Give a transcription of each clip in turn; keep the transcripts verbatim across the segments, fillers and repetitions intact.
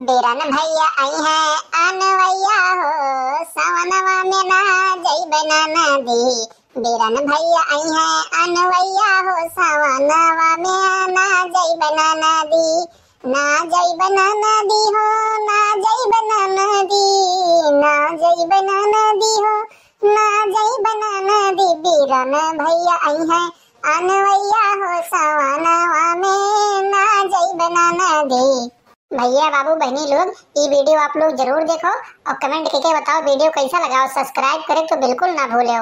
बीरन भैया अइहैं अनवैया हो, सवनवा में ना जइबे ननदी। बीरन भैया अइहैं अनवैया हो, सवनवा में ना जइबे ननदी। ना जइबे ननदी हो, ना जइबे ननदी, ना जइबे ननदी हो, ना जइबे ननदी। बीरन भैया अइहैं अनवैया हो, सवनवा में ना जइबे ननदी। भैया, बाबू, बहिनी लोग, ई video आप लोग जरूर देखो और comment करके बताओ video कैसा लगा और subscribe करे तो बिल्कुल ना भूलो।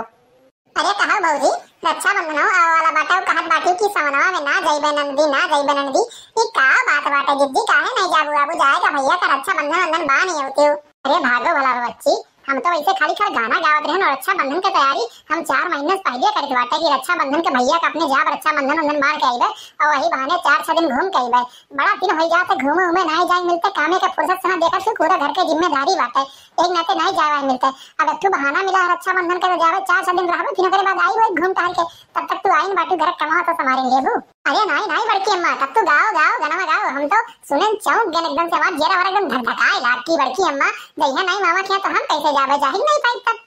अरे कहो भौजी, रक्षाबंधन हो आवे वाला बाटे, कहत बाटी कि सवनवा में ना जइबे ननदी, ना जइबे ननदी। ई का बात बाटे जिज्जी, काहे नहीं जाबू आबू? जाए का भैया का रक्षाबंधन वंधन बा नहीं होते हो। अरे भागो भला बच्ची, हम तो वैसे खाली खाली गाना गावत रहन और रक्षाबंधन के तैयारी हम चार महीने से पहले करत बाटे कि रक्षाबंधन के भैया का अपने जाब रक्षाबंधन वंधन बांध के आइबे और वही बहाने चार छह दिन घूम के आइबे। बड़ा दिन हो जात है घूमे उमे नहीं जाए मिलते, कामे का फुर्सत से ना देखत कि पूरा घर के जिम्मेदारी बाटे, एक नाते नहीं जाए मिलते। अब एक ठो बहाना मिला है रक्षाबंधन के, तो जावे चार छह दिन रहबे, फिर ओकरे बाद आई वही घूम टहल के। तब तक तू आई न बाटू, घर के कमाओ तो संभारे लेबू। अरे नाई नाई बड़की अम्मा, तब तू गाओ गाओ गनवा गाओ, हम तो सुने चौंक गए एकदम से, हमार जियरा हमारा एकदम धक धकाए लाग की बड़की अम्मा, जइहा नाई मामा के यहाँ तो हम कैसे जाबे, जाही नहीं पाई तब।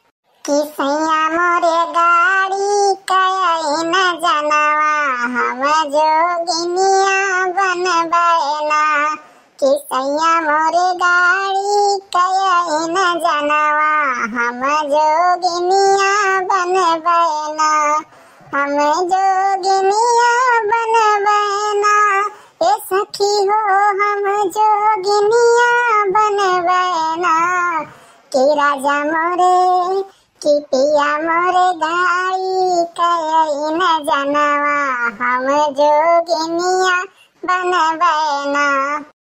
कि सैया मोरे गाड़ी कयई न जनवा, हम जोगिनिया बनबे ना। कि सैया मोरे गाड़ी कयई न जनवा, हम जोगिनिया बनबे ना। हम जोगिनिया बनबे ना, ए सखी हो हम जोगिनिया बनबे ना। कि राजा मोरे, कि पिया मोरे गाड़ी कयई न जनवा, हम जोगिनिया बनबे ना।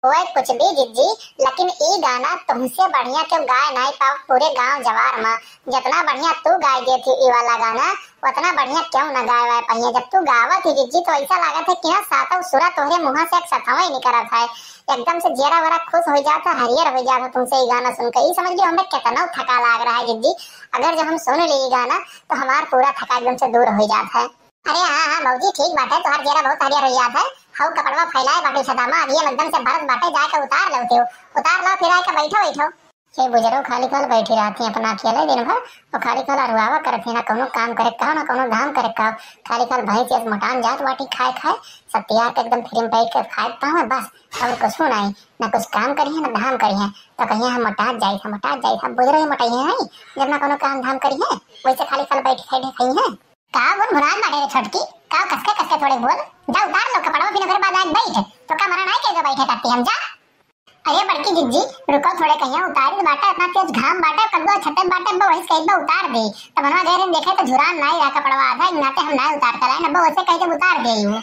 ओए कुछ भी जिज्जी, लेकिन ई गाना तुमसे बढ़िया क्यों गाए नाई पाओ पूरे गांव जवार में। जितना बढ़िया तू गाए देती ई वाला गाना, उतना बढ़िया क्यों ना गाए वाए पहिया। जब तू गावत ही जिज्जी तो ऐसा लागत है कि ना सातों सुरा तोहरे मुंह से एक सथवा ही निकलत है। एकदम से जियरा वरा खुश हो जाता, हरियर हो जाता तुमसे ई गाना सुन के। ई समझ लियो हमें कितना थका लाग रहा है जिज्जी। अगर जब हम सुन ली ई गाना तो हमार पूरा थका एकदम से दूर हो जाता है। अरे हाँ हाँ भौजी, ठीक बात है, तोहार जियरा बहुत हरियर हो जात है। हऊ कपड़वा फैलाए बाटे छता मा, अभी हम एकदम से भरत बाटे, जाके उतार लेते हो, उतार लो, फिर आके बैठो बैठो। ये बुजरो खाली खाल बैठी रहती है अपना अकेले दिन भर, और खाली खाल अरुआवा करत है, ना कौनो काम करे का, ना कौनो धाम करे का। खाली खाल भैंस जैसे मोटान जात बाटी खाए खाए, सब तैयार के एकदम फ्री में बैठ के खाए पावे बस, और कुछ नहीं, ना कुछ काम करी है ना धाम करी है। तो कहिए हम मोटात जाई था, मोटात जाई था, बुजरो ही मोटाई है, जब ना कौनो काम धाम करी है, वैसे खाली खाल बैठी खाई है। का बोल भुनात बाटे रे छोटकी, का कसके कसके थोड़े बोल, जा उतार लो कपड़वा, फिर ओकरे बाद आके बैठ। तो का मना नहीं करेगा बैठे करती हम, जा। अरे बड़की जिज्जी, रुको थोड़े, कहिया उतारी बाटे, इतना तेज घाम बाटे, कब्बो छते बाटे, अब्बा वही कहीं बा उतार दे। तब मनवा गए रहे देखे तो झुरान नहीं रहा कपड़वा आधा, इनाते हम नहीं उतार कर आए, अब्बा वैसे कह के उतार दे यू।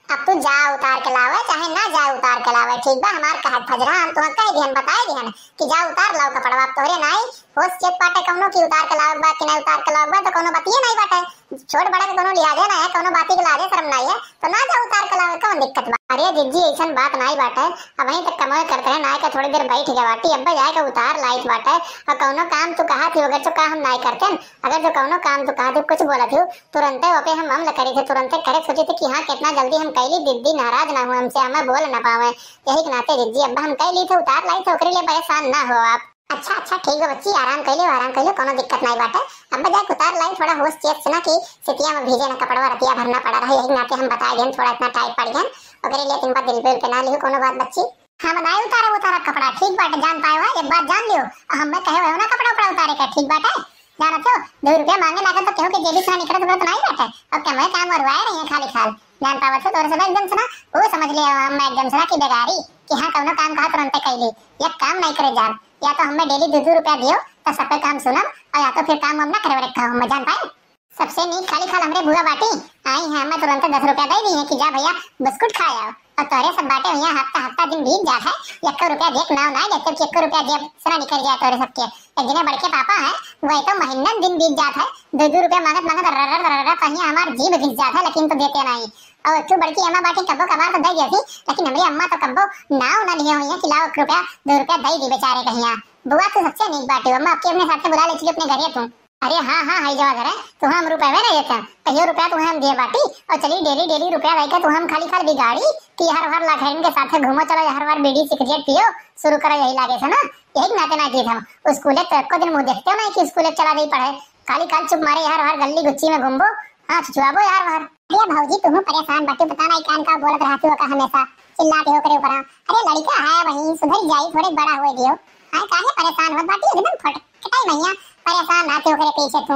अब तू जा उतार के लावे, चाहे ना जा उतार के लावे, ठीक बा? हमार कहत फजरा, हम तुहका कह दिहन, बताए दिहन कि जा उतार लाओ कपड़वा, अब तोहरे नाई होश चेत बाटे कौनो की उतार के लावे बा कि ना उतार के लावे बा, तो कौनो बतिये नहीं बाटे। छोट बड़ा के कौनो लिहाजे ना है, कौनो बाती के लाजे शर्म नहीं है, तो ना जा उतार के लावे, कौन दिक्कत बा? अरे जिज्जी, ऐसन बात नहीं बाटे, अब वहीं तक कमाए करते हैं, नाई का थोड़ी देर बैठ गया बाटी, अब जाए के उतार लाइत बाटे, और कौनो काम तू कहा थी, अगर जो का हम नहीं करते हैं, अगर जो कौनो काम तू कहा थी, कुछ बोला थी, तुरंते ओपे हम अमल करी थे, तुरंते करे सोची थे कि हाँ, कितना जल्दी हम कैली, दीदी नाराज ना हो हमसे, हमें बोल ना पावे। यही के नाते जिज्जी, अब हम कैली थे, उतार लाई थे, ओकरे लिए परेशान ना हो आप। अच्छा, अच्छा, ठीक बा बच्ची, आराम कैले, आराम कैले, कोनो दिक्कत नहीं बाटे। अब जाके उतार लाई, थोड़ा होश चेत से ना कि सितिया में भीजे ना कपड़वा, रतिया भरना पड़ा रहे, यही नाते हम बताए गए, थोड़ा इतना टाइट पड़ गए, ओकरे लिए तुम दिल पे, पे ना लिहो कोनो बात बच्ची। हम नाई उतारब, उतारब कपड़ा, ठीक बाटे, जान पाए हो, एक बात जान लियो, हमें कहे हो ना कपड़ा उपड़ा उतारे का, ठीक बाटे, जानत हो, दो रुपया मांगे लागल तो केहू के जेबी से ना निकलत उकलत नाई बाटे, और कमवे काम मरुआए रही है खाली खाल, जान पावत हो, तोरे सब एकदम से ना, वो समझ लिया हमें एकदम से ना कि बेगारी, कि हाँ, कौनो काम कहा तुरंते कैली, एक काम नहीं करे जान, या तो हमें डेली दो दो रुपया दियो, तो सब काम सुनम, और या तो फिर काम हम ना करे वाले कहो, हमें जान पाए। सबसे नीक खाली खाल हमरे बुआ बाटी, आई है, हमें तुरंत दस रुपया दे दी है कि जा भैया बिस्कुट खा आओ। और तोरे सब बाटे भैया हफ्ता हफ्ता दिन बीत जात है, एक रुपया देख नाव ना लेते कि एक रुपया जेब से ना निकल जाए तोरे सबके। एक जने बड़के पापा है, वही तो महीनन दिन बीत जात है, दो दो रुपया मांगत मांगत रर रर रर रर पहिया हमार जीभ घिस जात है, लेकिन तो देते नहीं। और तू बड़की अम्मा बाटी कब्बो कबार तो दे देती, लेकिन हमरी अम्मा तो कब्बो नाव ना लिए हुई है कि लाओ एक रुपया दो रुपया दे दी बेचारे कहिया। बुआ तू सबसे नीक बाटी, अम्मा आपके अपने साथ बुला लेती अपने घरे तू। अरे हाँ, हाँ, है जवा धरे, तू हम रुपया ना देते हैं, कहियो रुपया तू हम दिए बाटी, और चली डेली, डेली रुपया लेके तू हम खाली खाल बिगाड़ी कि हर हर लखैरन के साथे घूमो, चलो हर हर बीड़ी सिगरेट पियो, शुरू करो यही लागे से ना, यही नाते ना जीत हम। स्कूले तो एको दिन मुँह देखते हो ना कि स्कूले चला जाई पढ़े, खाली खाल चुप मारे हर हर गली गुच्ची में घूमबो, हाँ, चुचुआबो हर हर। अरे भौजी, तुहू परेशान बाटी, पता नहीं कान का बोलत रहती हो का हमेशा चिल्लाते हो करे ऊपरा। अरे लड़का है वही, सुधर जाई, थोड़े बड़ा हुए दियो। हाँ, काहे परेशान होत बाटी, एकदम फटकटाई भैया, परेशान रहते हो करे पीछे तू।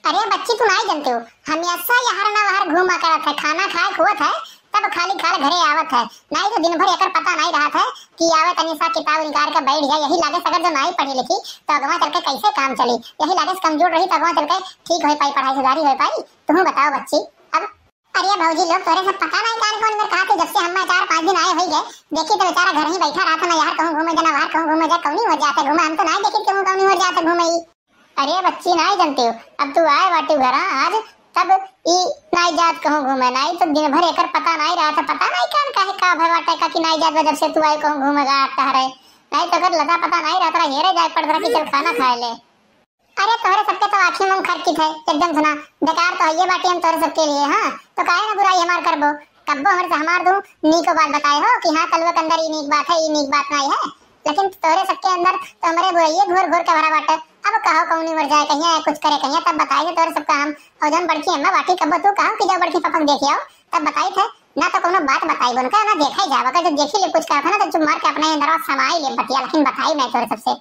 अरे बच्ची, तू नहीं जानते हो, हमेशा यहर ना वहर घूमा करत है, खाना खाए खुआत है, तब खाली खाल घरे आवत है, नहीं तो दिन भर एकर पता नहीं रहत है कि आवे तनी सा किताब निकाल के बैठ जाए, यही लागे से अगर जो नहीं पढ़ी लिखी तो अगवा चल के कैसे काम चली, यही लागे से कमजोर रही तो अगवा चल के ठीक हो पाई, पढ़ाई सुधारी हो पाई। तुम बताओ बच्ची। अब अरे भौजी लोग, तोरे सब पता नहीं कान कौन मेरे कहा थे, जब से हम चार पाँच दिन आए होई गए, देखी तो बेचारा घर ही बैठा रहता ना, यहाँ कहूँ घूमे जाना, वहाँ कहूँ घूमे जाए, कौनी हो जाते घूमे, हम तो नहीं देखी कहूँ कौनी हो जाते घूमे ही। अरे बच्ची, नहीं जानते हो, अब तू आए बाटी घर आज, तब ई नहीं जात कहूँ घूमे, नहीं तो दिन भर एकर पता नहीं रहा था, पता नहीं कान काहे का भर बाटे का कि नहीं जात बा, जब से तू आए कहूँ घूमे गा टहरे, नहीं तो अगर लता पता नहीं रहता, हेरे जाए पड़ता कि चल खाना खाए ले। अरे तोहरे सबके तो आँखी मुँह खरकित है एकदम, सुना बेकार तो हइये बाटी हम तोहरे सबके लिए, हाँ, तो काहे ना बुराई हमार करबो, कब्बो हमरे से हमार तू नीको बात बताए हो कि हाँ कलुआ के अंदर ई नीक बात है, ई नीक बात नहीं है, लेकिन तोहरे सबके अंदर तो हमरे बुराइये घोर घोर के भरा बाटे। अब कहो कौनी मर जाए कहिया, कुछ करे कहिया, तब बताए थे तोहरे सबका हम, और जौन बड़की अम्मा बाटी कब्बो तू कहो कि जाओ बड़की पापा के देखे आओ, तब बताई थे, ना तो कोनो बात बताई उनका, ना देखा ही जावा का, जब देखी ले कुछ कहा था ना तो चुप मार के अपने अंदर समाई ले बतिया, लेकिन बताई नहीं तोहरे सबसे।